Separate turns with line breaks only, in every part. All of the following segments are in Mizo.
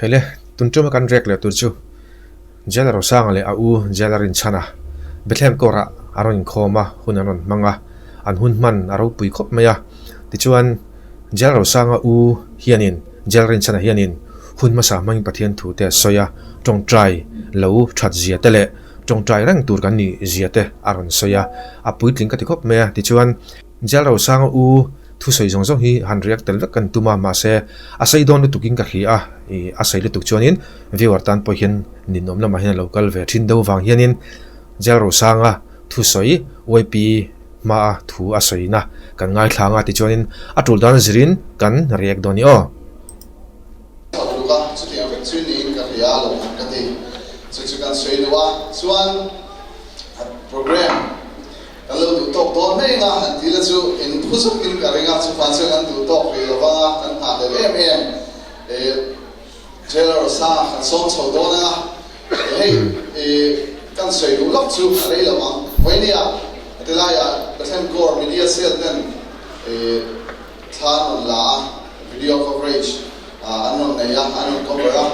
Theile, tun tuma kan rek leh tur chu Jailer Rosanga leh a u Jailer Rinchhana Bethlehem Court-ah an rawn inkhawm a, hun an rawn hmang a, an hun hman a ropui khawp mai a. Tichuan, Jailer Rosanga u hianin, Jailer Rinchhana hianin hun hmasa hmangin Pathian thu te a sawi a, tawngtai lo that zia te leh tawngtai reng tur kan nih zia te a rawn sawi a, a puitling ka ti khawp mai a. Tichuan, Jal Rosanga u thusawi zawng zawng hi han react tel vek kan tum a, mahse a sawi dawn lutukin ka hria a, ih a sawi lutuk chuanin viewer tan pawh hian ninawm lamah hian a lo kal ve thin deuh vang hianin Jal Rosanga thusawi YP hmaa thu a sawina kan ngaithla ang a tichuanin a tul dan zirin kan react dawn i aw.
Ka uluk a, chutiang vek chu niin ka hria a lo ang ka ti. Chu chu kan sawi duh a, chuan program. Kan lo duh tawk dawn mai anga han ti la chu in phu zawkin ka ring a, chufan chuan kan duh tawk rih lo vang a, kan nghah leh em em e Jailer Rosa kan sawm chho dawn anga e hei e kan sawi duh lawk chu a rei lo ang. Vawinia tilaiah Bethlehem Corps Media Cell ten e thla an rawn la a, video coverage an rawn nei a, an rawn cover a,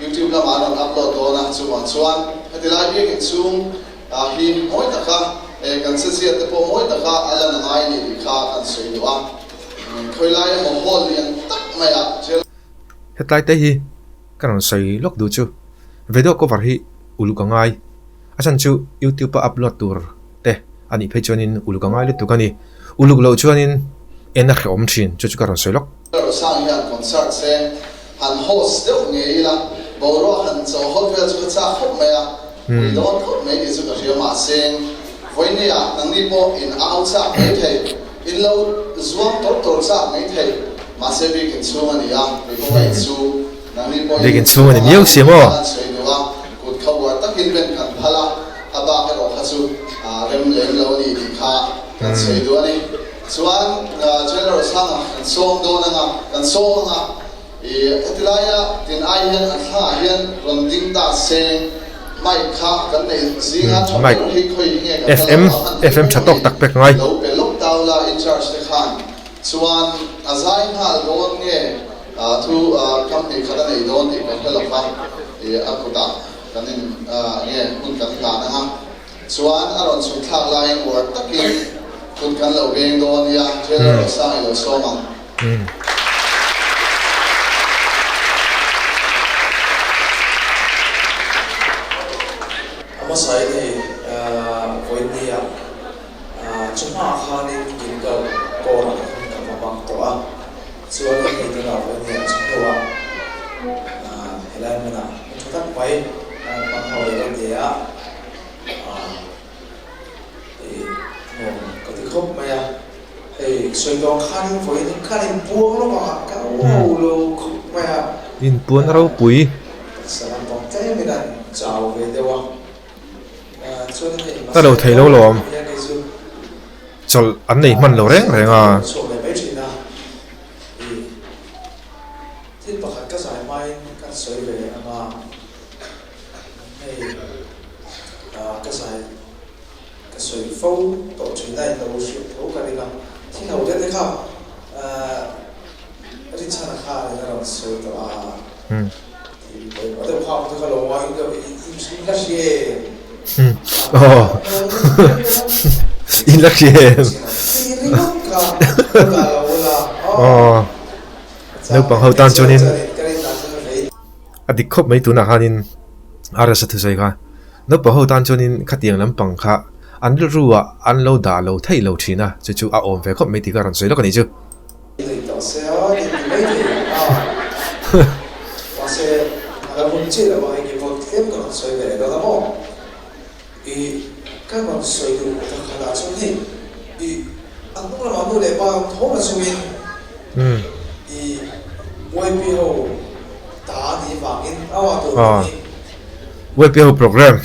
YouTube lamah an rawn upload dawn a, chuvang chuan hetilai biak inchhung Ah hi mawi taka eh kan cheziat te pawh mawi taka a lan a ngai a ni tih kha kan sawi duh a. Khawi lai emaw hall lian tak maiah jail.
Hetlai te hi ka rawn sawi lawk duh chu video cover hi uluk a ngai. A chhan chu youtube a upload tur te a nih phei chuanin uluk a ngai lutuk a ni. Uluk loh chuanin en a hrehawm thin chu chu ka rawn sawi lawk.
Rosang hian concert se han host deuh ngei ila boruak han cho hawt vel chu ka chak khawp mai a, pui dawn khawp mai tih chu ka hria mahse vawinia nangni pawh in au chak mai thei, in lo zuam tawr tawr chak mai thei mahse biakin chhung a ni a, kei pawh ka insu nangni pawhin
Biakin chhung a ni miau si maw?
An sawi duh a, kut kha uar takin ben kan phal a, a bak erawh kha chu rem lem lo a ni tih kha kan sawi duh a ni. Chuan General Sanga kan sawm dawn anga, kan sawm anga, i heti laia tin ai hian an thlangah hian rawn ding ta se, mic kha kan nei zinga tha ber hi khawi hi nge kan la lo a, hman
FM tha tawk tak pek ngai.
Lo pe lawk tau la in charge te khan chuan a zai nghal dawn nge thu company khat a nei dawn tih kan hre lo va, i a kutah kan in nge hun kan hlan anga. Chuan a rawn chhun thlak laiin uar takin kut kan lo veng dawn nia, Trailer Rosang i lo sawm ang.
A hmasa in hei vawinia chu hmaah khanin Gilgal kawrah ka hun ka va bang tawh a, chuanin hei tunah vawinia chu hnuah helai hmunah hmun tha tak mai bang ho i rawn ni a. Nuam ka ti khawp mai a, hei sawi tawh khanin vawiin in khan in puang lawk ang a, ka uau lo khawp mai a.
In puan ropui.
Taksa lampang tlemin an chau ve deuh a, chuanin hei
Ka lo thei lo lawm. Chawlh an nei hman lo reng reng a.
Chhuak leh mai thin a, thil pakhat ka zai hmain kan sawi ve ang a. Hei ka zai ka sawi fo tawh thin a in lo hriat tho ka ring a, thil ho te te kha Rinchhana kha in a rawn sawi tawh a, thil pawimawh deuh kha awm te kha lo ngai in la hria em?
Aw in la hria em? Aw naupang ho tan chuanin A dik khawp mai tunah khanin RS a thusawi kha naupang ho tan chuanin khatiang lampang kha an rilru ah an lo dah lo theih lo thin a, chu chu a awm ve khawp mai tih kha a rawn sawi lawk a nih chu. YP ho program.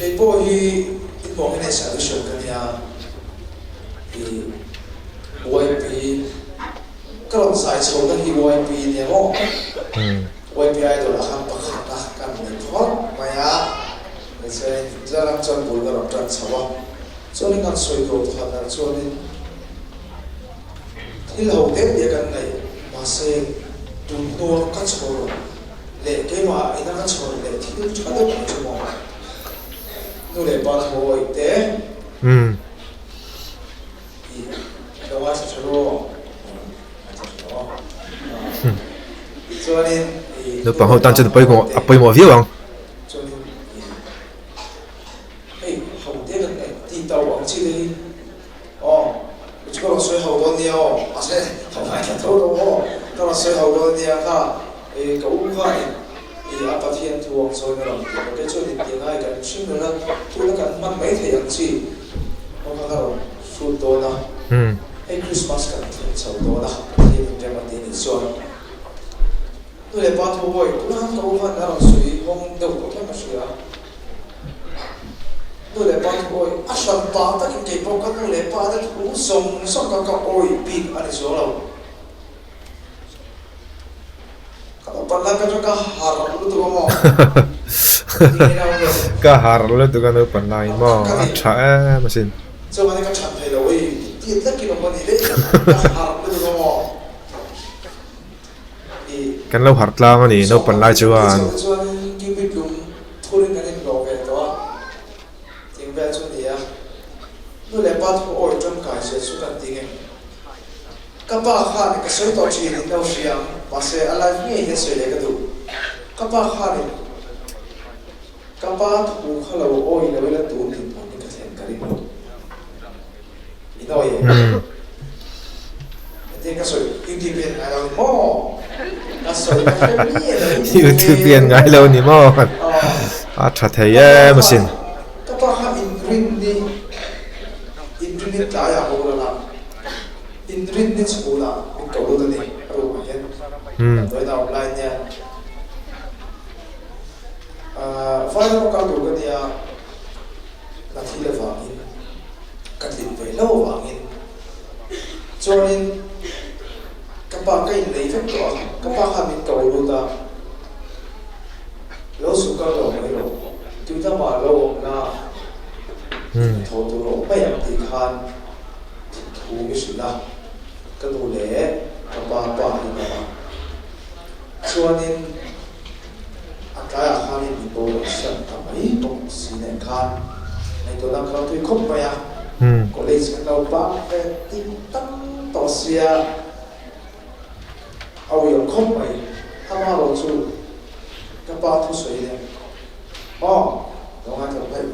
Thil ho deuh deuh kan nei, mahse tun hnua ka chhawr. Leh keimah ina ka chhawn leh thil tha deuh ang chu maw? Nu leh pa tho awih te. I lo ngaithla tha ru aw. Ngaithla tha ru aw. Chuanin i
Naupang ho tan chuan a pawimawh a pawimawh viau ang.
Chuanin i hei ho te kan ngaih ti tau ang chi te hi aw chu ka rawn sawi ho dawn nia aw mahse ka ngaithla tho lo aw ka rawn sawi ho dawn nia kha i ka u khanin i a Pathian thu ang sawiin a rawn ti bawk e chuanin ti ngai kan hrim reng a tuna kan hman mai thei ang chi aw kha ka rawn hrut dawn a hei Christmas kan thleng chho dawn a Pathian in rem a ti nih chuan Nu leh pa thu hawi tunah khan ka u khan a rawn sawi hawng deuh tawh khan ka hria. Nu leh pa thu hawi a hran pa takin kei pawh ka nu leh pa te thu zawng zawng kha ka awi bik a ni chuang lo. Ka naupan lai pawh chuan ka harh lutuk a maw? Tinge na awm lo?
Ka harh lutuk a naupan laiin maw? A tha em asin.
Chuan ka that thei lo ei tih tlakin awm a ni daih ka harh lutuk a maw?
Kan lo harh tlang a ni naupan lai chuan. YouTube hi an ngai lo ni maw? A tha thei em asin.
Ka thil avangin, ka tlin ve hlauh avangin chuanin ka pa ka inlei vek tawh a, ka pa khan min ko lut a, Lo suk kal lo mai rawh, tuidamah lo awm la, thaw tur a awm mai ang tih khan thu mi hrilh a, ka nu leh ka pa pa hi ka awm a, chuanin. A tlaiah khanin min boral hriat ta mai bawk si nen khan ngaihtuahna ka lo tui khawp mai a, college kan lo bang ve ting tam tawh sia a uiawm khawp mai. Amaherawh chu ka pa thusawi nen aw lo ngaithla rawh hei,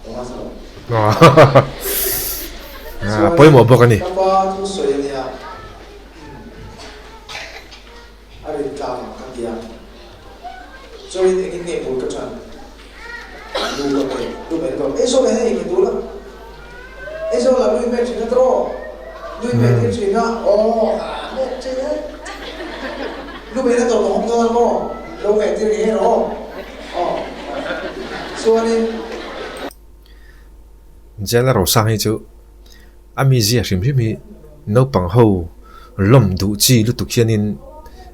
lo ngaithla rawh.
A pawimawh bawk a ni.
Ka pa thusawi ania. A rin tlak ang ka ti a. Chuanin engin nge bul ka ṭan? Lu ka pe, lu mai ka ei zawk hei ka dul a. Ei zawk lah lui mek ṭhin a tawh, lui mek tir ṭhin a, aw mek ṭhin e. Lu mai na tawh ka hawng dawn a maw, lo mek tir ngei rawh aw. Chuanin.
Jela Rosang hi chu A mizia hrim hrim hi naupang ho lawm duh chi lutuk hianin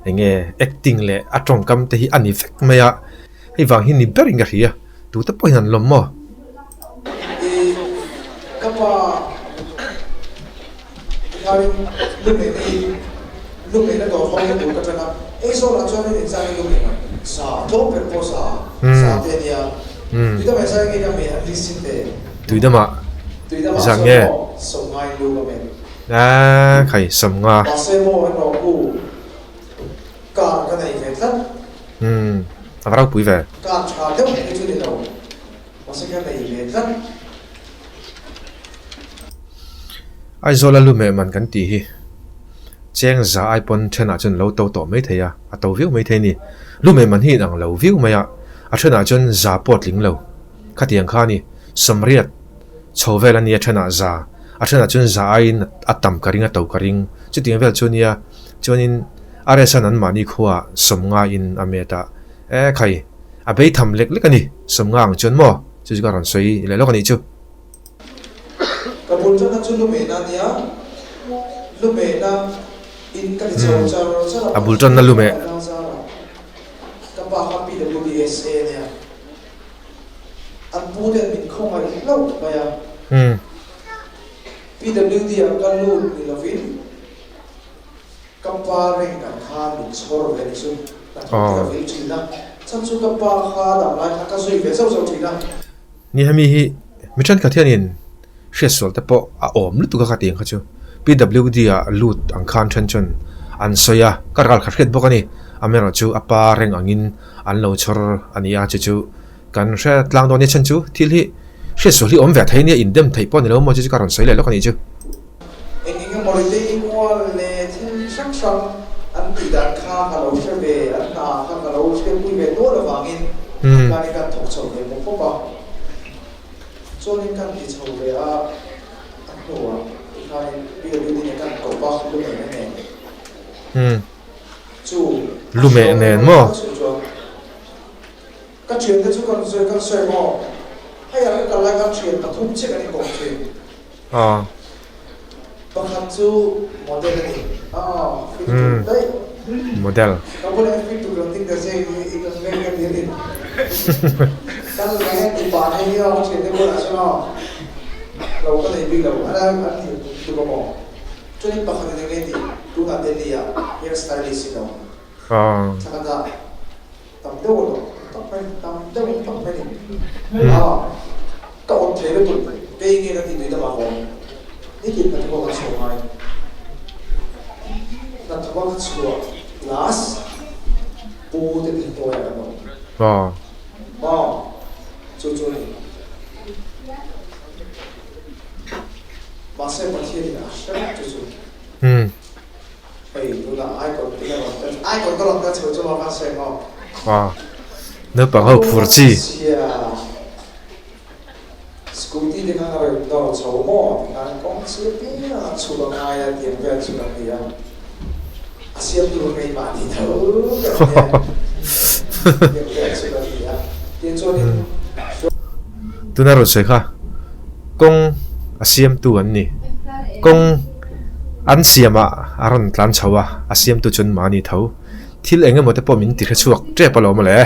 eng nge acting leh a tawngkam te hi a ni vek mai a, hei vang hi ni berin ka hria, tute pawhin an lawm maw?
I ka pa tikhanin lumen hi lumen a dawr ho hi bul ka tan a, Aizawlah chuan in inzah hi lumen a sa tlawm ber pawh sa sa te a nia, tuidamah inzah hi nge ka meh an list in te.
Tuidamah zah nge? Aaa khai 50. Umm a va ropui ve. Aizawl a lu meh man kan tih hi cheng za ai pawn thenah chuan lo to tawh mai thei a, a to viau mai thei a ni. Lu meh man hi inang lo viau mai a, a thenah chuan za pawh a tling lo. Khatiang kha a ni. 80 chho vel a nia thenah za, a thenah chuan za aiin a tam ka ring a to ka ring. Chutiang vel chu nia chuanin RS-a'n anmahni khuaah 50 in a met a, e khai a bei tham lek lek a ni, 50 ang chuan maw? Chu chu ka rawn sawi leh lawk a nih chu.
Ka bul tana chu lumehna a nia, lumehna in ka ti chho char char a,
A bul tanna lumeh.
Ka pa kha PWDSA a nia. An pu ten min khawngaih hlauh mai a. PWD ah ka lut ni lovin Ka pa reng kan kha min chhawr ve ni chu ka thawk te ka vil thin a, chhan chu ka pa kha dam lai khan ka zui ve zauh zauh thin a.
Ni hemi hi mi thenkhat hianin hriatsual te pawh a awm lutuk a ka ti ang kha chu PWD ah lut ang khan then chuan an sawi a, ka ral kha hriat bawk a ni. Amaherawhchu a pa reng angin an lo chhawr a ni a, chu chu Kan hre tlang dawn nia chhan chu thil hi hriatsual hi awm ve thei nia indem theih pawh ni lo maw chu chu ka rawn sawi leh lawk a nih chu.
Eng eng emaw ri te mual leh thil hrang hrang an tih dan kha ka lo hre ve, an hna kha ka lo hriatpui ve nual avangin khanin kan thawk chho ve mawp mawp a. Chuanin kan ti chho ve a, a hnuah tikhanin PWD nen kan kawp a, lu mehna nen. Chu a
Lu meh nen maw?
Ka thiante chu kan sawi kan sawi maw? Hei ah ka kal lai khan thian pathum chiah kan inkawm thin. Pakhat chu model a ni. Aw, fit tuk daih.
Model.
Ka bulah hian fit tuk lo ding ta che i kan veng ka ti a ni. Kal leh ti pah hei hi aw ka thiante bulah chuan aw lo ka nei bik lo. An an ti tuk a maw? Chuanin pakhat in enge tih tunah Delhi ah hair stylist in a awm. Thla khat ah Tam deuh a lo tak mai, tam deuh a tak mai ni. A, ka awm thei lutuk, kei nge ka tih tui deuh ang awm. Nitin hnathawk a kan chhuah ngai. Hnathawk a ka chhuah last pu te ti hnuaiah kan awm. Aw, chu chu a ni. Mahse Pathianin a hre vek chu chu. Hei tunah icon te ka rawn touch icon ka rawn touch chho chu maw ka sawi maw.
Aw naupang ho phur chi.
Scooty te khan a rawn nawr chho maw ti khan kawng sir piang a chhuk a ngai a tiang vel chu kan ti a a siam tur keimah ni tho kan nia tiang vel chu kan ti a tiang chuanin.
Tuna rawn sawi kha kawng a siamtu an ni kawng. An siamah a rawn tlan chho a, a siamtu chuan mahni tho. Thil eng emaw te pawh min ti hre chhuak tep alawm le.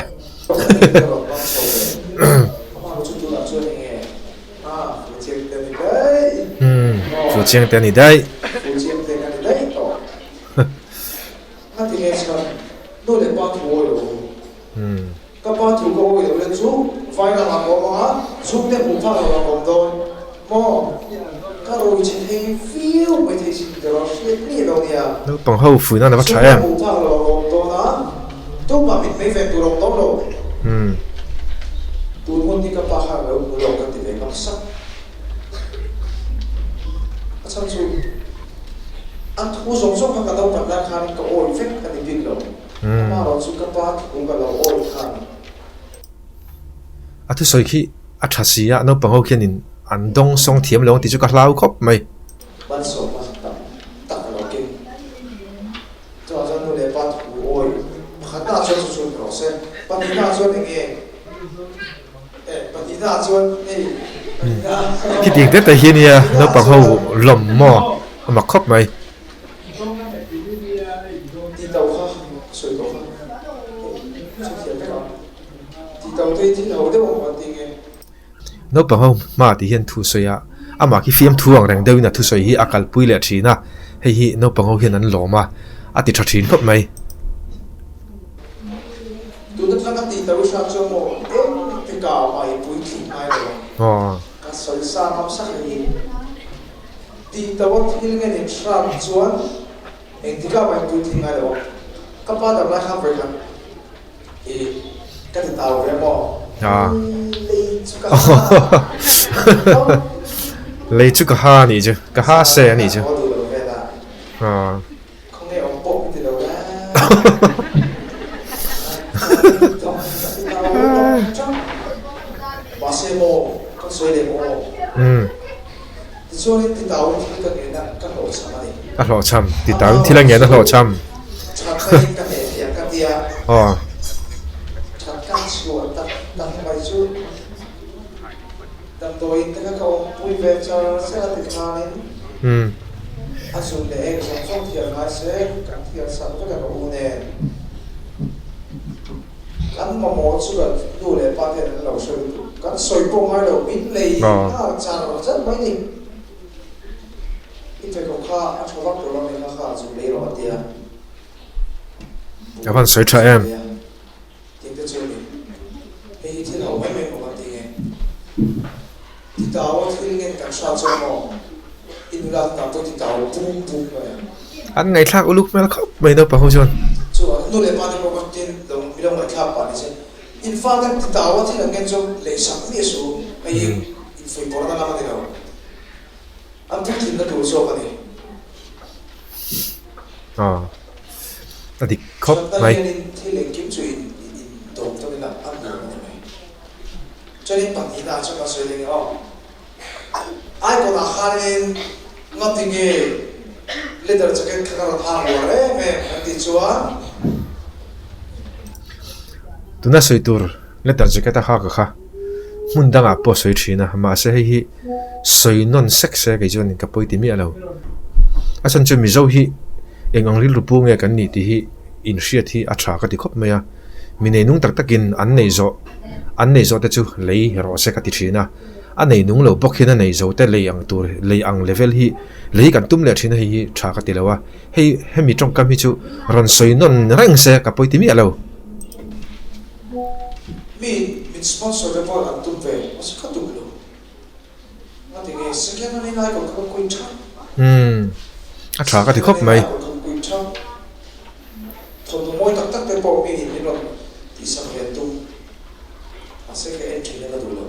Umm, fu chiang te a ni daih. Umm.
Ka pa thu ka awih loh le chu vai lamah ka awm ang a, chhungte hmuh phak loh ah ka awm dawn maw? Ka rui chhe thei viau mai thei sin ka lo hriat miah lo nia.
Naupang ho fuihna a va tha
Chhungte
em?
hmuh phak loh ah ka awm dawn a, tumah mit mei ven tur a awm dawn lo. Tun hun hi ka pa khan lo hmu lo ka ti ve ngam sak. A chhan chu an thu zawng zawng kha ka naupan lai khanin ka awih vek a ni bik lo. Amaherawh chu ka pa thu ka lo awih khan.
A thusawi khi a tha si a, naupang ho khianin an dawng sawng thiam lo ang tih chu ka hlau khawp mai.
Malsawmna tam tak a lo keng. Chuvang chuan nu leh pa thu awih pakhatnaah chuan chu chu ni rawh se, pahnihnaah chuan eng nge? Eh, pahnihnaah chuan hei, pahnihnaah.
Khitiang te te hi nia naupang ho lawm maw a mak khawp mai. Naupang ho hma tih hian thu sawi a, amah khi fiamthu ang reng deuhin a thusawi hi a kalpui leh thin a, hei hi naupang ho hian an lawm a, a ti tha thin khawp mai.
Tih tawh a thil nge nin hram chuan engtikah mah in puitling ngai lo a, ka pa dam lai khan vawikhat i ka ti tau ve maw? Lei chu ka ha a
Lei chu ka ha a nih chu, ka ha se a nih chu.
Ka haw duh lo vel a, khawnge awm pawh ka ti lo la. Mahse maw ka sawi leh maw? Tichuanin titauin thil ka ngen a, ka hlawhchham a ni.
A hlawhchham, titauin thil a ngen a hlawhchham.
Thatna in ka hneh thei ang ka ti a. That ka chhuah tak tak mai chu damdawiin te kha ka awmpui ve char char a tikhanin a zun leh eng zawng zawng thiar ngai se kan thiar sak vek a ka u nen. Kan mamawh chu kan nu leh pa ten an lo hre lutuk. Kan sawi pawh ngai lo, min lei nghal char char mai ni. I pheikhawk kha a tha vak lo a, mi kha kha chu lei rawh a ti a.
A van sawi tha em? An ngaihthlak uluk hmel khawp mai naupang ho chuan.
An puitlinna tur zawk a ni.
Aw, a dik khawp
Chhatna
mai.
hianin thil engkim chu in in dawm tawn ila a nuam a ni mai. Chuanin pahnihna ah chuan kan sawi leng e aw. Icon ah khanin ngati nge leather jacket kha ka rawn hak uar em em kan tih chuan.
Tuna sawi tur leather jacket a hak a kha hmun dangah pawh a sawi thin a, mahse hei hi sawi nawn sek se kei chuan ka pawi ti miah lo. A chhan chu Mizo hi eng ang rilru pu nge kan nih tih hi inhriat hi a tha ka ti khawp mai a, mi nei nung tak takin an nei zawh an nei zawh te chu lei rawh se ka ti thin a, a nei nung lo bawk hian a nei zo te lei ang tur lei ang level hi lei kan tum leh thin a hei hi tha ka ti lo a, hei hemi tawngkam hi chu rawn sawi nawn reng se ka pawi ti miah lo.
Mi min sponsor te pawh an tum ve mahse ka duh lo. Ngati nge second hand in icon kha ka kui tha.
Umm a tha ka ti khawp mai.
Second hand in icon kha ka kui tha. Thawmhnaw mawi tak tak te pawh mi in min rawn tihsak ve an tum. Mahse ka en thin a ka duh lo.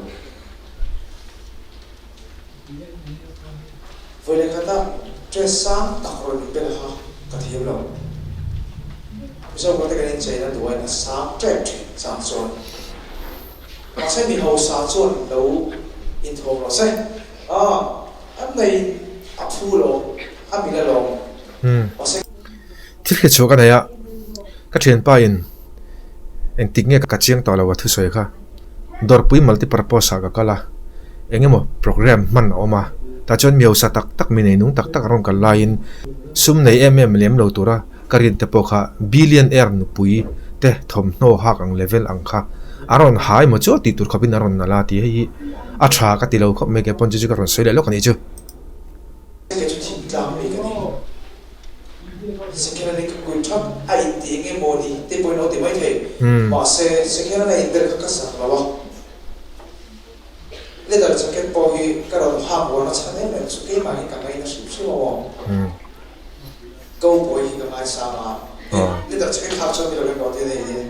Vawi leh khat a dress sang tak rawn in bel kha ka thiam lo. Mizo kawte kan incheina duaiin a sang tep thin chang chuan. Mahse mi hausa chuan lo inthawm rawh se. Aw, an nei a phu lo, a mil alawm. Mahse.
Thil hriatchhuah ka nei a, ka thianpa in engtik nge ka chiang tawh lo a thusawi kha. Dawrpui multipurpose ah ka kal a, eng emaw programme hman a awm a, tah chuan mi hausa tak tak, mi neinung tak tak a rawn kal laiin sum nei em em lem lo tura ka rin te pawh kha billionaire nupui te thawmhnaw hak ang level ang kha a rawn ha emaw chu tih tur khawpin a rawn nalh a tih hei hi a tha ka ti lo khawp mai kei pawn chu chu ka rawn sawi leh lawk a nih chu.
Kei chu thingtlang mi ka ni. Second-a ka kui thap a inti eng emaw ni te pawhin a lo ti mai thei. Mahse, second-a inbel kha ka sak lo a. Leather jacket pawh hi ka rawn hak uar na chhan em em chu keimah hi ka ngaina hrim hrim a aw. Cowboy hi ka ngaisang a, leather jacket hak chuan mi lo eng rawh ti a nei nia.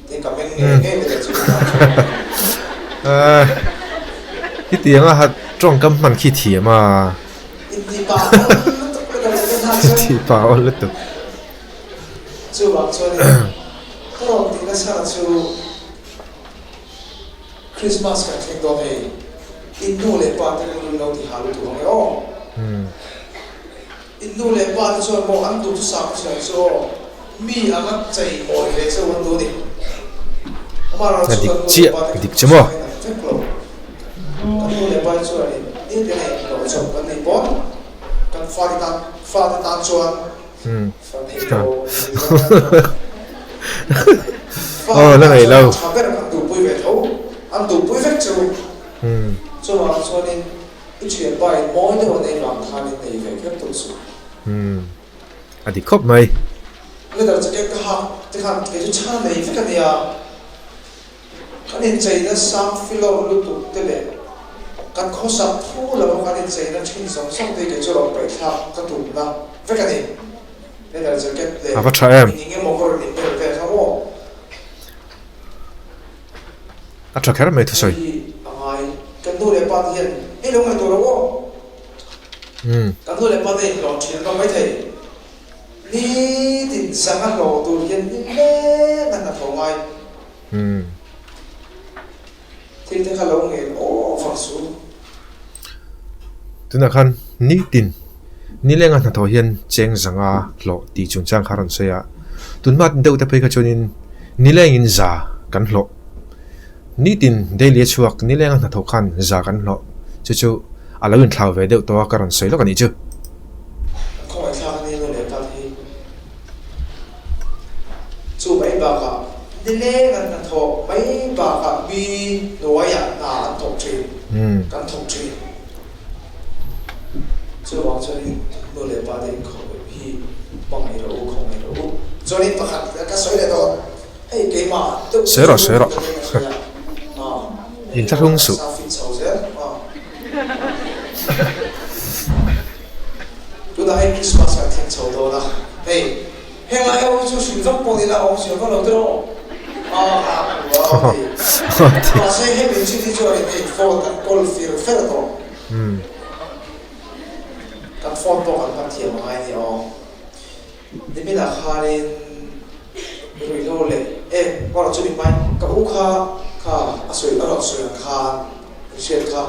Tin ka meng ngei ngei leather jacket hak chuan.
Hetianga ha tawngkam hman khi thiam a.
Inti pa awl lutuk leather jacket hak chuan.
Inti pa awl lutuk.
Chuvang chuanin ka rawn tih nasa chu. Christmas kan thleng dawn hei, in nu leh pa te rilru lo ti ha lutuk ang e aw. In nu leh pa te chuan maw an duhthusam thiam chu aw, mi anga chei mawi ve cheu an duh ni. Amaherawhchu
A
kan
dik
nu leh
chiah,
pa te
dik
kan
chu maw?
duhthusam in ang vek lo. Kan nu leh pa te chuan in nitin a inhlawh chawp kan nei pawn, kan fate tan fate tan chuan
Aw la ngaih lo. A dik khawp mai.
Kan incheina sang filawr lutuk te leh kan khawsak phu lova kan incheina thin zawng zawng te hi kei chu rawn paihthlak ka tumna vek a ni. Leather jacket leh
A va tha em?
eng eng emaw ka rawn inbel vel kha maw?
A tha kher mai thusawi.
Hei hi a ngai. Kan nu leh pa te hian hei lo ngaihtuah lo aw. Kan nu leh pa te inhlawh thin an awm maithei. Nitin zang a hlawh tur hian ni leng a hnathawh ngai. Thil te kha lo ngel over su.
Tunah khan nitin nilenga hnathawh hian cheng zanga hlawh tih chungchang kha a rawn sawi a. Tunhma deuh te phei kha chuanin nilengin za kan hlawh. Nitin daily a chhuak nilenga hnathawh khan za kan hlawh. Chu chu a lo inthlau ve deuh tawh a ka rawn sawi lawk a nih chu.
An khawngaihthlak a ni nu leh pa te hi. Chu mai bakah nileng an hnathawh mai bakah mi hnuaiah hna an thawk thin, kan thawk thin. Chuvang chuanin nu leh pa te inkhawh hi hmangaih rawh u, khawngaih rawh u. Chuanin pakhat ka sawi leh dawn, hei keimah deuh
Sawi rawh, sawi rawh. Inthlahrung suh.
Tunah hei Christmas kan thleng chho dawn a, hei henglai ho hi chu hrilh vak pawh nila awm zir vak lo te rawh a ha a ti. Mahse hemi chin hi chuan hei phone kan kawl fir fer tawh. Kan phone pawh kan hman thiam a ngai a ni aw. Niminah khanin ruihhlo leh e erawh chu mihmai ka u kha kha a sawi a rawn sawi ang khan in hriat kha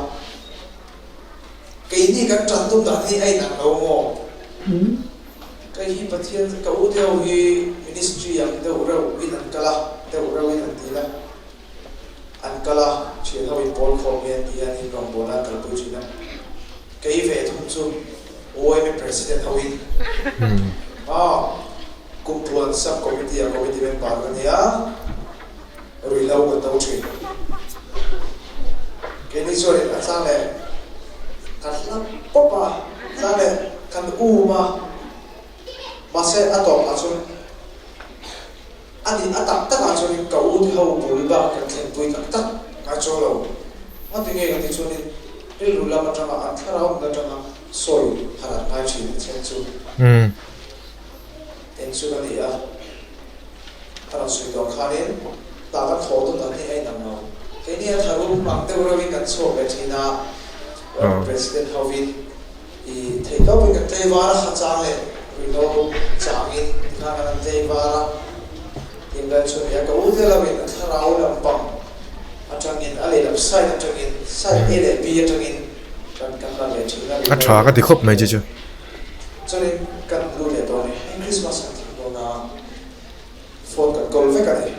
keini kan tan tum dan hi a inang lo maw? Kei hi Pathian ka u te ho hi ministry ang deuh reuh in an kal a, deuh reuh in an dil a, an kal a, thian ho in pawl khawm hi an ti a, an in rawngbawlna an kalpui thin a, kei ve thung chu OMA President ho in Kumpuan Sub Committee ah Committee member ka ni a, ruihhlo kan do thin. Keini chuanin a chang leh kan hlap pawp a, a chang leh kan um a, mahse a tawpah chuan A nih a tak takah chuanin ka u te ho bul bak kan thlenpui tak tak ngai chuang lo. Ngati nge ka ti chuanin rilru lam atanga an thlarau nun atanga sawi han an ngai thin a chhen chu eng chu ka ni a, a rawn sawi tawh khanin tah kan thaw dun dan hi a inang lo. Keini a tharum ang deuh reuhin kan chhuak ve thin a, President hovin I theih tawpin kan tlei var a, kha chang leh ruihhlo changin tikhan kan han tlei var a, tih vel chu a ni a. Ka u te loin a thlarau lampang atangin a lehlam side atangin, side A leh B atangin kan kan la ve thin a
A tha ka ti khawp mai che chu.
Chuanin kan lut leh dawn e, hei Christmas kan thleng dawn a, phone kan kawl vek a ni.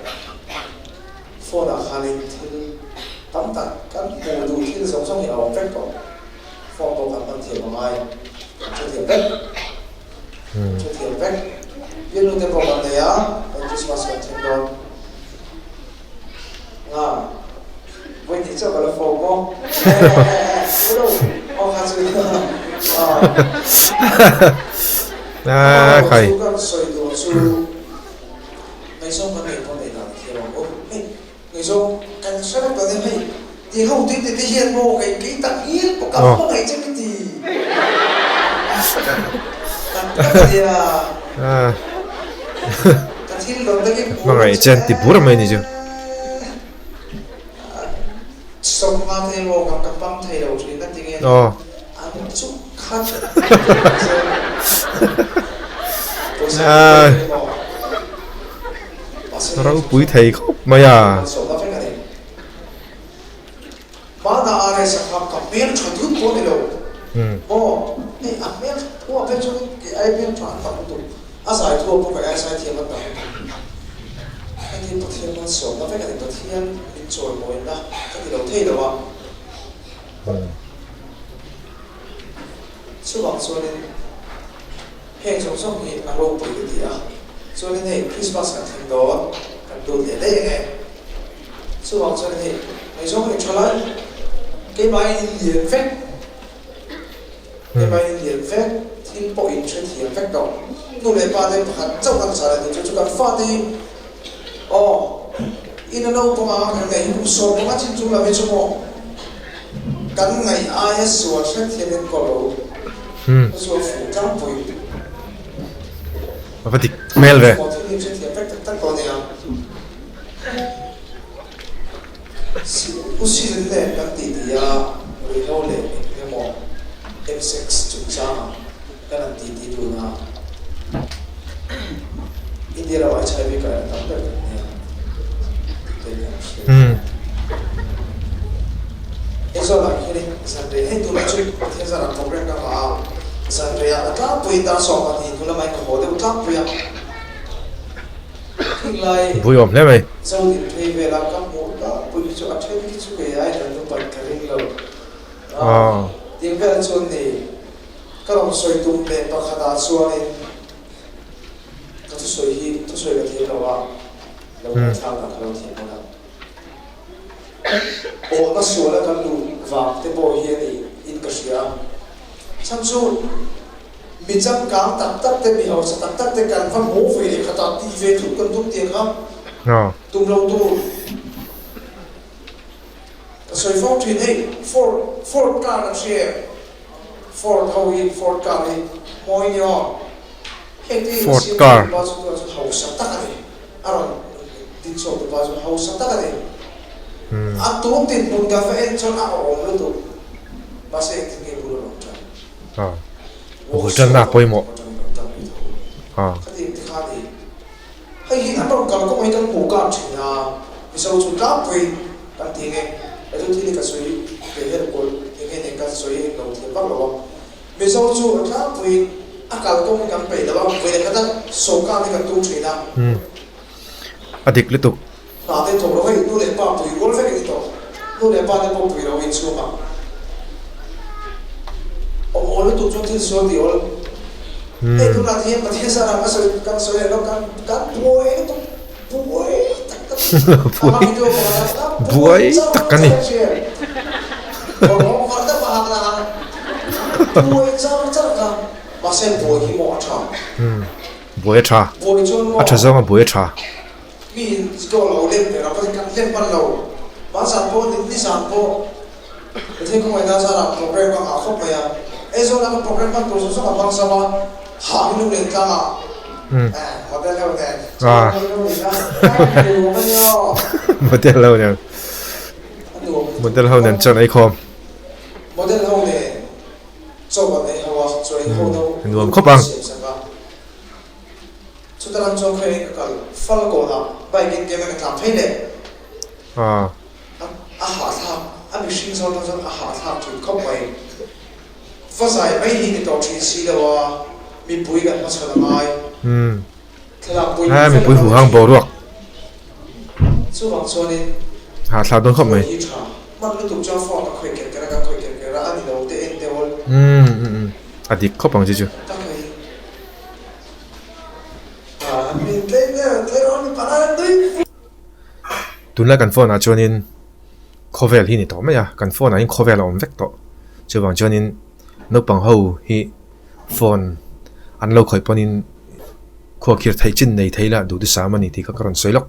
Phone ah khanin thil tam tak kan hmuh duh thil zawng zawng hi a awm vek tawh. Phone pawh kan hman thiam a ngai, kan hre thiam vek, kan hre thiam vek. Piannu te pawh kan nei a, kan Christmas kan thleng dawn. Nga, vawi hnih chauh ka la phone maw? Eh, hello, aw kha chu
Ah, khai.
Chu kan sawi tur chu ngaihzawng kan neih pawh neih dan thiam ang u. Hei, Ngaihzawng kan hre vek lo nia hei ti ho ti ti te hian maw kei kei tak hial pawh ka hmangaih che ka ti tak tak a nia ka thil rawn takin
Hmangaih che an ti bur mai ni chu.
Sawmnga te maw ka ka pang thei lo thin a ti nge an chu khat pawisa maw.
Ropui thei khawp mai a.
Heng zawng zawng hi a ropui ka ti a, chuanin hei Christmas kan thleng dawn, kan lut leh daih ange. Chuvang chuanin hei ngaihzawng hi tha lai, keimah in lian vek, keimah in lian vek, thil pawh in hre thiam vek tawh. Nu leh pa te pakhat chauh kan chah leh tur chu chu kan fate hi aw in a naupang anga kan ngaih hi kum 15 chin chung lam hi chu maw kan ngaih aia sual hre thiam in kaw lo.
A va dik hmel ve. Vui awm hle mai.
Awhna suala kan luh vang te pawh hi a ni in ka hria. Chhan chu. Mi changkang tak tak te, mi hausa tak tak te kan va hmuh ve leh khatah tih ve thut kan tum tih kha tum lo tur. Ka sawi fo thin hei Ford Ford car kan hria em? Ford ho hi Ford car hi mawi nia aw. Heng te hi
Ford
siam
car.
tu pa chu tunah chuan hausa tak a ni. A rawn din chhuak tu pa chu hausa tak a ni. A tun dinhmun kan va en chuan a awm lutuk. Mahse engtin nge bul a rawn tan?
Bul tanna a pawimawh.
Khatiang te kha a ni. Hei hi an rawn kal kawng hi kan hmuh kar thin a, Mizo chu tlangpui kan ti nge, he chu thil hi ka sawi ve hian kawl eng nge nen ka sawi eng lo thiam vak lo a. Mizo chu a tlangpuiin a kal kawng hi kan peih lo a, vawi leh khata sawrkar hi kan tum thin a.
A dik lutuk.
Hna te thawk lo hei nu leh pa pui rual vek a ni tawh. Nu leh pa te pawh pui lo inchhung a awm awl lutuk chuan thil sual ti awl. Hei tunah te hian Pathian zan ah ka sawi kan sawi leh lo kan kan buai lutuk buai tak tak a hma video pakhat ah kan buai char char a hria kawrhawng var deuh a hak na a buai char char kha mahse buai hi maw a tha.
Buai a tha.
Buai chuan maw.
A tha zawng a buai a tha.
Mi in goal lo lem ve ram kan lem hman lo. Hmanzan pawh ni nizan pawh Pathian khawngaihna zarah program ka nghah khawp mai a. Aizawl ah kan program hman tur zawng zawng a hmang zam a, hah hi lunglen tlang ah eh model ho nen chuan model ho nen a nuam a nia aw.
Model ho nen model ho nen chuan ei khawm.
Model ho nen chaw an ei ho a, chaw ei ho no
nuam khawp ang.
Siam sak a. Chuta lam chuan khawiah ka kal fal kawnah bike in kem a ka tlan phei leh. A hahthlak, a mihring zawn tan chuan a hahthlak thin khawp mai. Va zai mai hi ni tawh thin si lo a, mipui kan hmachhawn a ngai. Thlalak pui
He mipui huh hang boruak.
Chuvang chuanin
Hahthlak dawn khawp mai.
Hi tha. Hman lutuk chuan phone ka khawih ker ker a, ka khawih ker ker a, a ni lo te en deuh a.
A dik khawp ang chi chu.
Tak hei.
Tunlai kan phone ah chuanin khawvel hi ni tawh mai a, kan phone ah hian khawvel a awm vek tawh. Chuvang chuanin naupang ho hi phone an lo khawih pawhin khuakhir theih chin nei thei la duhthusam a ni tih kha ka rawn sawi lawk.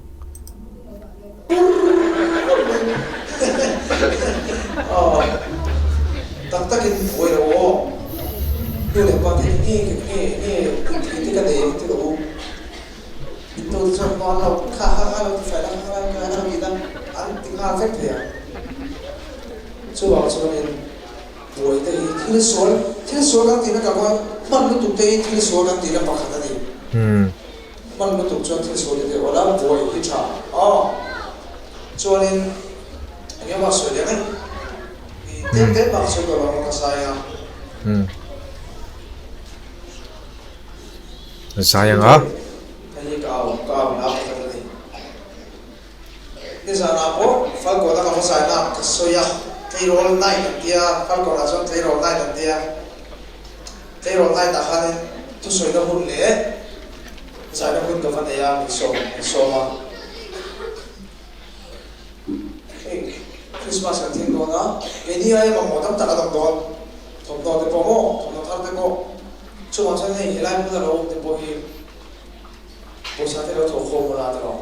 Tak takin buai lo aw. Nu leh pa te nge nge nge thei te ka nei ang ti lo u. In tu te chuan hma lo kha kha kha lo ti fai la kha kha kha lo ti la an ti nghal vek thei ang. Chuvang chuanin buai te hi thil sual thil sual kan tihna ka khawn hman lutuk te hi thil sual kan tihna pakhat a ni. Hman lutuk chuan thil sual i deuh a la, buai hi tha aw. Chuanin eng emaw a sawi leh mai. I tlem tlem bak a sawi tawh lo ang ka zai a.
Zai ang a.
Hei hi ka au, ka au na pakhat a ni. Nizanah pawh Falkawn a ka va zai na ka sawi a, tleirawl night an tia, Falkawn ah chuan tleirawl night an tia. Tleirawl night ah khanin thusawina hun leh zaina hun ka va nei a, min sawm min sawm a. Hei Christmas kan thleng dawn a, keini aia mamawh tam tak an awm dawn, thawmhnaw te pawh maw, thawmhnaw thar te pawh. Chuvang chuan hei helai hmuna lo awm te pawh hi pawisa te lo thawh khawm ula tiraw.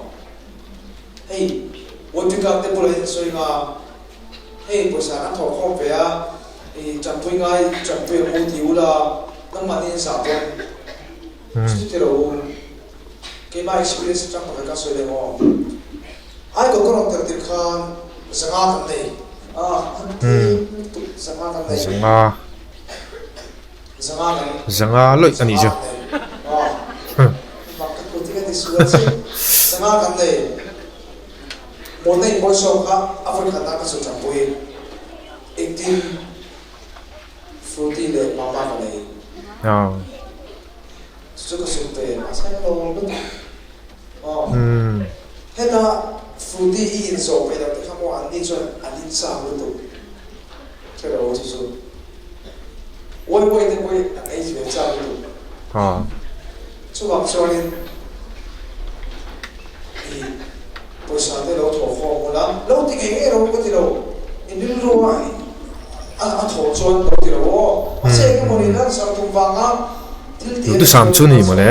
Hei Wodrika te bulah hian sawi nga. Hei pawisa kan thawh khawm ve a, i tanpui ngai tanpui ang u ti ula, nangmahni in zah pawn chuti ti lo u. Keimah experience atang pakhat ka sawi leh maw? Aikaw ka rawn tel tir khan zanga kan nei a, tlem lutuk zanga kan nei.
Zanga.
Zanga kan.
Zanga lawih a nih chu.
Zanga kan nei. Aw. Mak ka kut hi ka ti sual chi. Zanga kan nei. Mawlna in bawlsawm kha a vawi khat ah ka zu ṭampui. Engtin Fruity leh Mama ka nei. Chu chu ka sum ve mahse ka lo awm lutuk. Aw. Heta Fruity i in zawh ve lo te kha maw anni chuan an in chak lutuk. Hre lo chu chu. Uai uai te pawh hi an ei ve chak lutuk. Chuvang chuanin i pawisa te lo thawh khawm ula, lo ti ngei ngei ro ka ti lo, i rilru a a thawh chuan lo ti lo aw. Mahse eng emaw ni lan sar tum vanga
Duhthusam chu ni mawle.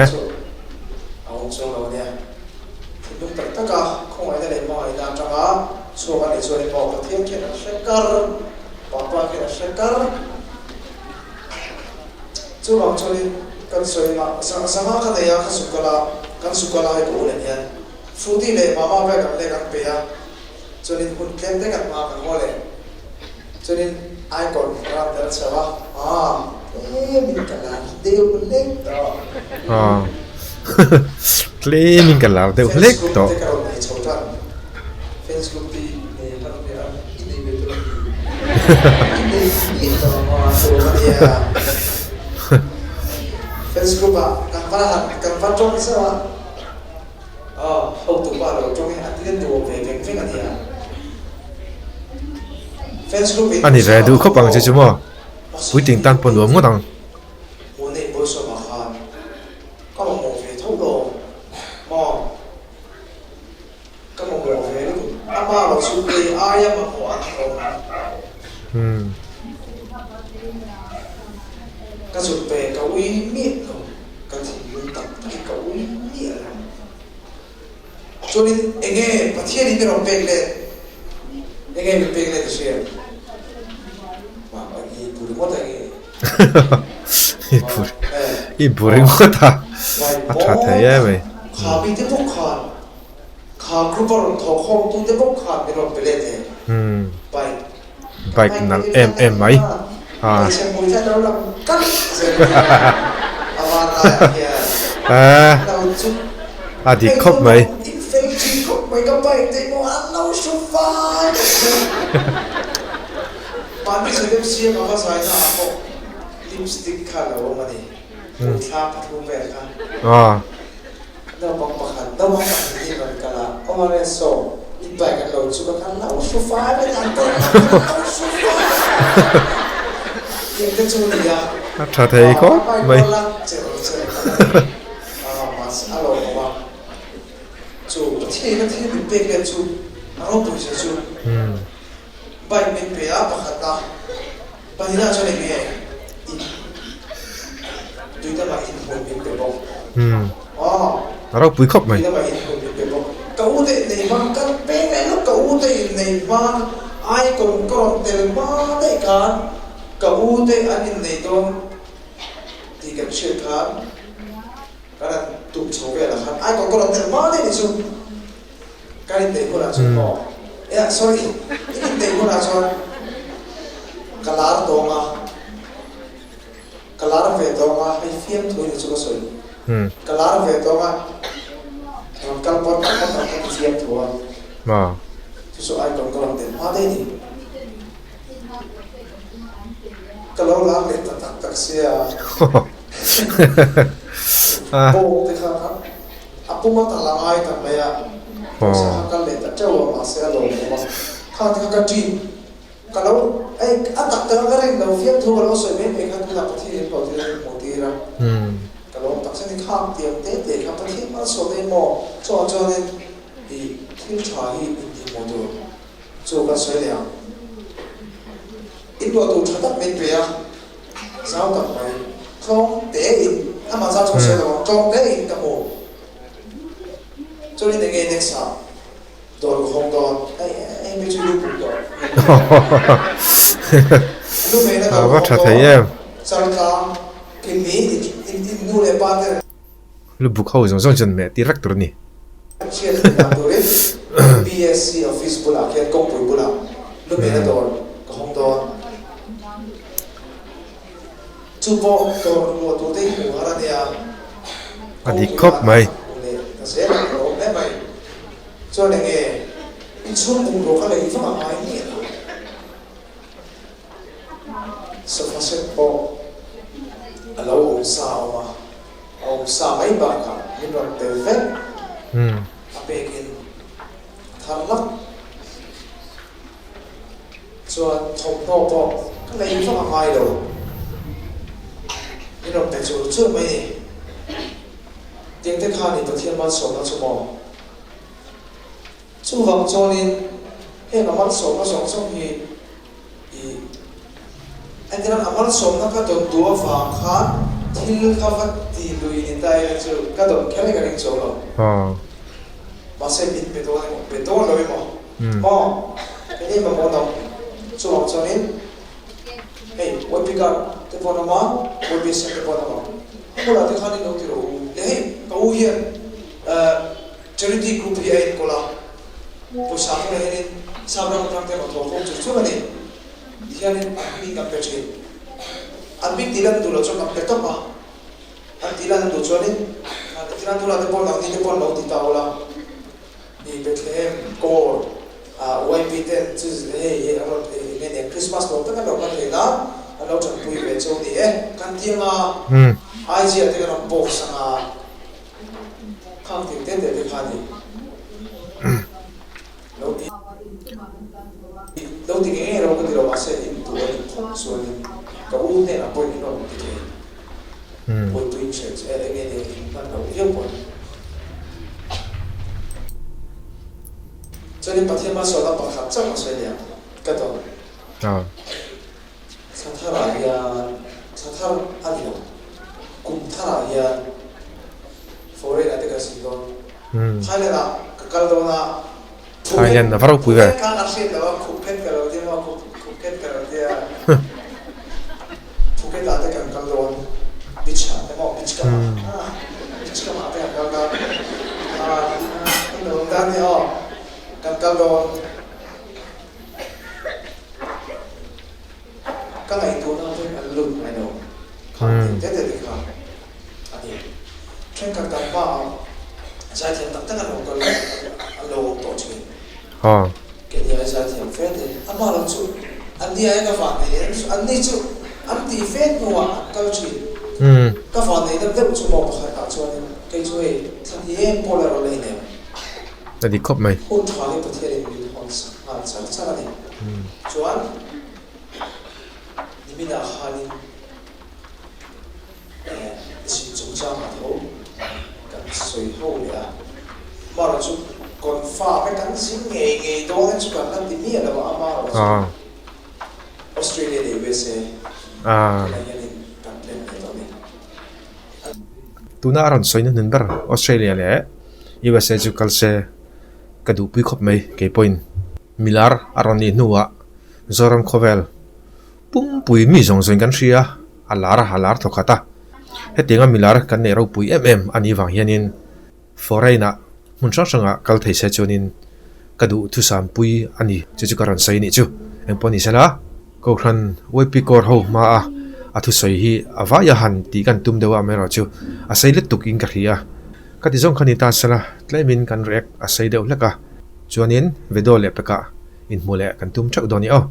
Chuanin icon ka rawn tel chho a, aa tlemin ka lar deuh hlek tawh.
Aa tlemin ka lar deuh
Fans
hlek
group
tawh.
te ka rawn nei chho tan. Fans group te i nei hman ve a, i nei ve tur a ni. I nei miah lo ang aw, tur a nia. Fans group ah kan va han kan va tawng zauh a, aw hotu pa lo tawng hi a ti nuam ve veng veng a nia.
A ni ve duh khawp ang che chu maw? Puitling tan pawh nuam ngawt ang.
Chuanin enge Pathianin min rawn pek let? Enge min pek let i hria? Mah i bu ringawt a enge?
I bu i bu ringawt a, a tha thei em ei.
Kha mi te bawk khan, kha group a rawn thawk khawm tu te bawk khan min rawn pe let e. Bike.
Bike nalh em em mai.
Hmeichhe hmui te lo lang kalh zel mai a, a van laiah hian lo chu
A dik khawp mai.
In fel thin khawp mai ka bike te maw an lo hru fai bawk che. Mahni chhedem siam a va zai na ah pawh lipstick kha lo awm a ni. Hmuithla pathum vel kha. Naupang pakhat, naupang pahnih in rawn kal a, ORS saw in bike an lo chuk a, kan lo hru fai mai an kawr kha kan lo hru fai tih te chu a ni a,
A tha thei khawp
a bike
mai.
pawh la cherh cherh kha a ni a, mahse a lawmawm a, chu Pathian a thil min pek let chu a ropui zia chu bike min pe a pakhat a, pahnihna chuan eng nge in tui lamah inhmun min pe bawk.
A ropui khawp mai.
Tui lamah inhmun min pe bawk. Ka u te innei hma kan peng leh lawk ka u te innei hma icon ka rawn tel hma daih khan ka u te an innei dawn tih kan hriat khan kan han tum chho velah khan icon ka rawn tel hma daih ni chu. Kan inneih hunah chuan maw? Yeah, sorry, in inneih hunah chuan ka lar tawng a, ka lar ve tawng a, hei fiamthu ni chu ka sawi, ka lar ve tawng a, rawn kal pawt tak pawt ang ka ti fiamthu a, chu chu icon ka rawn tel hma daih ni. Ka lo lar leh ta tak tak sia, bawng te kha kha. A pum a tal a ngai tak mai a, pawisa kha kal leh ta teuh a, mahse a lawmawm a, khang te kha ka ṭin, ka lo ei a tak tak a ka rin lo fiam thu ka lo sawi mai mai kha tunah Pathian in lo tir a min hmuh tir a, ka lawm tak zet in khang tiang te te kha Pathian malsawm eng maw chawah chuanin i thil ṭha hi intihhmuh tur chu kan sawi leh ang. In luah tur ṭha tak min pe a, zau tak mai. Tlawng tein, amah zau chu ka sawi lo ang, tlawng tein ka hmu. Chuan in enge next ah dawr ka hawng dawn, hei hei mi chu lu pum tawh. Lu meina dawr ka hawng dawn, chaltlang kimi in in nu leh pa te.
Lu buk ho zawng zawng chuan meh tir vek tur a ni.
Hriat theih dan turin MPSC office bulah khian kawngpui bulah lu mehna dawr ka hawng dawn. Chu pawh dawr luah tur te hi hmuh har a nia.
A dik khawp mai.
Kawngpui ah hmuh leh ta zel ang ka awm hle mai. Chuan enge inchhung bungrua kha lei vak a ngai miah lo. Sofa set pawh a lo awm sa a awm a, a awm sa mai bakah min rawn pe vek a pekin a thar hlak. Chuan thawmhnaw pawh ka lei vak a ngai lo, min rawn pe chur chur mai ni. Tiangte khan i Pathian malsawmna chu maw? Chuvang chuanin heng a malsawmna zawng zawng hi i entirang a malsawmna ka dawn duh avang khan. Thil kha va ti lui ni ta ila chu ka dawm kher hi ka ring chuang lo. Mahse min pe dawn emaw, pe dawn lo emaw maw? Kei ni mamawh nawm chuvang chuanin hei YP card te pawh an awm a, YP sen te pawh an awm ang. A bulah te khan in lo ti rawh u. Leh hei ka u hian charity group hi a enkawl a, pawisa tunah hianin sap ram atang te rawn thawh khawm chur chur a ni. Tihianin an hming kan pe thin. An hming tih lan duh loh chuan kan pe tawp a. An tih lan duh chuanin tihian tunah te pawh nangni te pawh an lo ti ta ula. Ni Bethlehem Corps ah YP ten chu hei hi an rawn eng nge nia Christmas nuam tak an lo hman theih nan an lo tanpui ve chu ni e. Kan ti anga IG ah te kan rawn post anga khang thil te te te kha ni lo ti. Lo ti ngei ngei ro ka ti lo mahse in duh a nih phawt chuanin ka u hnenah pawhin in rawn ti thei. Buaipui in hre che eng nge nia in hman lo viau pawh a ni. Chuanin Pathian hmasawnna pakhat chauh a sawi nia ka dawn. Thla tharah hian thla thar a ni lo, kum tharah hian foreign ah te ka zin dawn. Thailand ah ka kal dawn a.
Thailand a va ropui ve.
Phuket kha ka hriat lo a, Phuket ka lo tia maw, Phuket ka lo tia. Phuket ah te kan kal dawn, beach ah te maw, beach kam ah, beach kam ah te kan kal dawn. Kan lo awm dan nia aw, kan kal dawn. Ka ngaihtuahna te an lut ngai lo, khang tih te te te kha a ni. Thenkhat kan hma ah zaithiam tak tak an lo kal an lo awm tawh thin. Keini ai zaithiam fe te, amah lo chu an ni ai ka vannei em chu, an ni chu an tih fe hnuah an kal thin. Ka vannei deuh deuh chu maw pakhat ah chuanin kei chu hei thla hnih em pawh la rawn nei nem.
A dik khawp mai.
Hun tha hi Pathianin min hawn sak nghal char char a ni. Chuan niminah khanin zin chungchangah tho kan sawi ho leh a, amaherawh chu confirm e kan zin ngei ngei dawn e chu kan la ti miah lo a, amaherawh chu Australia leh USA tunah hianin kan plan leh tawh a ni.
Tuna a rawn sawi na hnun ber Australia leh USA chu kal se ka duhpui khawp mai kei pawhin. Milar a rawn nih hnuah Zoram khawvel pumpui mi zawng zawng kan hria a, a lar a, a lar thaw khat a. Hetianga milar kan neih ropui em em a nih vang hianin foreign-ah hmun hrang hrangah kal thei se chuanin ka duh thusampui a ni chu chu ka rawn sawi nih chu. Engpawh ni sela, Kohhran YP Corps ho hmaa a thusawi hi a vaia han tih kan tum deuh a, amaherawhchu a sei lutuk in ka hria. Ka ti zawng kha ni ta sela, tlemin kan react a sei deuh hlek a. Chuanin video leh pekah inhmuh leh kan tum theuh dawn i aw.